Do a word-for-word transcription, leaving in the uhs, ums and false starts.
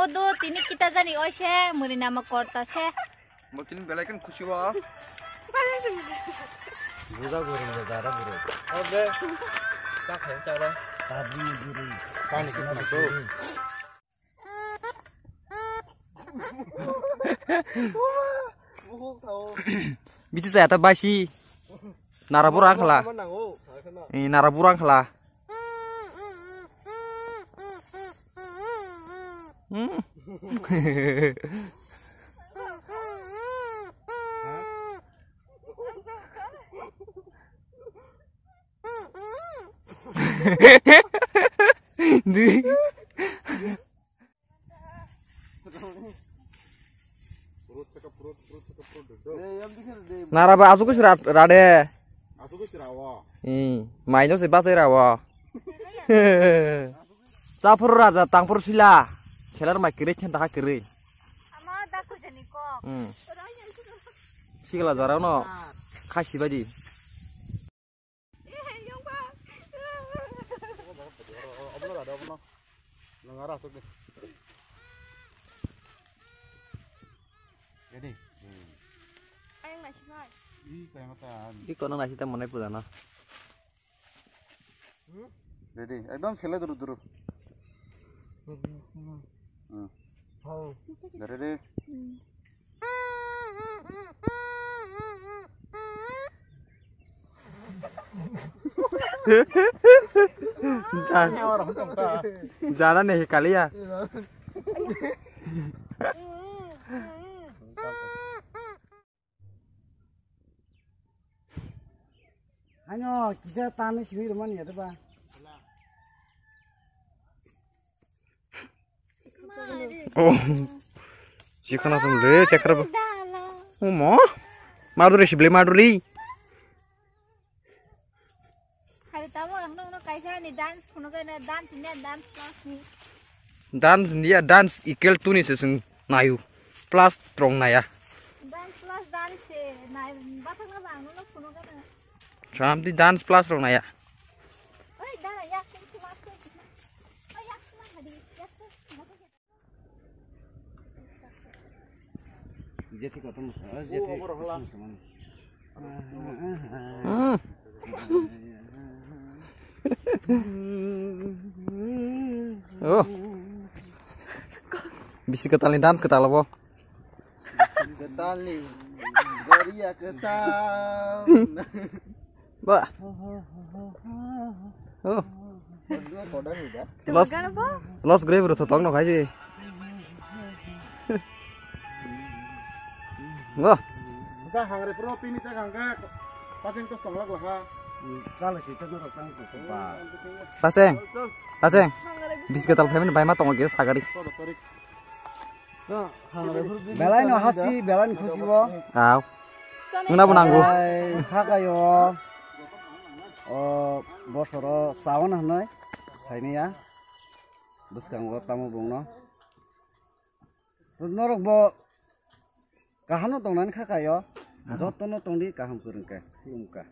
Do tini kita jani oi se, muri nama korta se. Mo tini belai kan khusi wa. Buja gurung da jara gurung. Obe. Tak hai cara. Tabi gurung. Pani kita tu. Bici saya ta basi. Nara burang khala. Eh, nara burang khala. Hmm. Di. Nara ba asuk sira rade. Asuk sira wo. Hmm, maino se basai rawo. Chapur raja tangpur sila. Khelar mai kiri chen ta kiri. Ama da kujani ko. Hmm. Sigla jara no. Khasi badi. Obono lada, obono. Nang ara asuk de. Ready? Ayang nasi bai. Ih, kaya mata. Ih, kono nasi ta monai puja na. Ready? Ekdom sele duru duru. Hmm. Ready? Jana ne kaliya. Ano kisa tani simi rumani ya ba. Oh. Chikana sum le chakra ba. Omo. Maduri sible maduri. Hari tamo ang nung nung kaisa ni dance phunuk na dance ni dance class ni. Dance ni dance equal to ni se sung nayu. Plus trong naya. Dance plus dance se nai bathang na bang nung phunuk na. Samti dance plus rok naya. Oi, da, yak sing suma sing. Oi, yak suma hadi, yak sing suma sing. Jeti kotor musa, jeti. Hmm. Oh. Bisi kwtalni dance kwtal obo. Kwtalni goriya kwtal. Ba. Oh. Los, los grave ro thotong no khai si. Go. Ka hangre pro pini ta hangka. Paseng to tong lak laha. Chala si to no tang ko ba. Paseng. Paseng. Biskit tal family bai ma tongo ge sagari. Belai no hasi, belai no khusi bo. Aw. Muna bo nango. Belai kha kayo. O bosoro sawan hanai. Saini ya. Bwskango tamo bongno. Norok bo kaham no tongnani kha kayo. Joto no tongdi kaham kwrwng khe, khulum kha.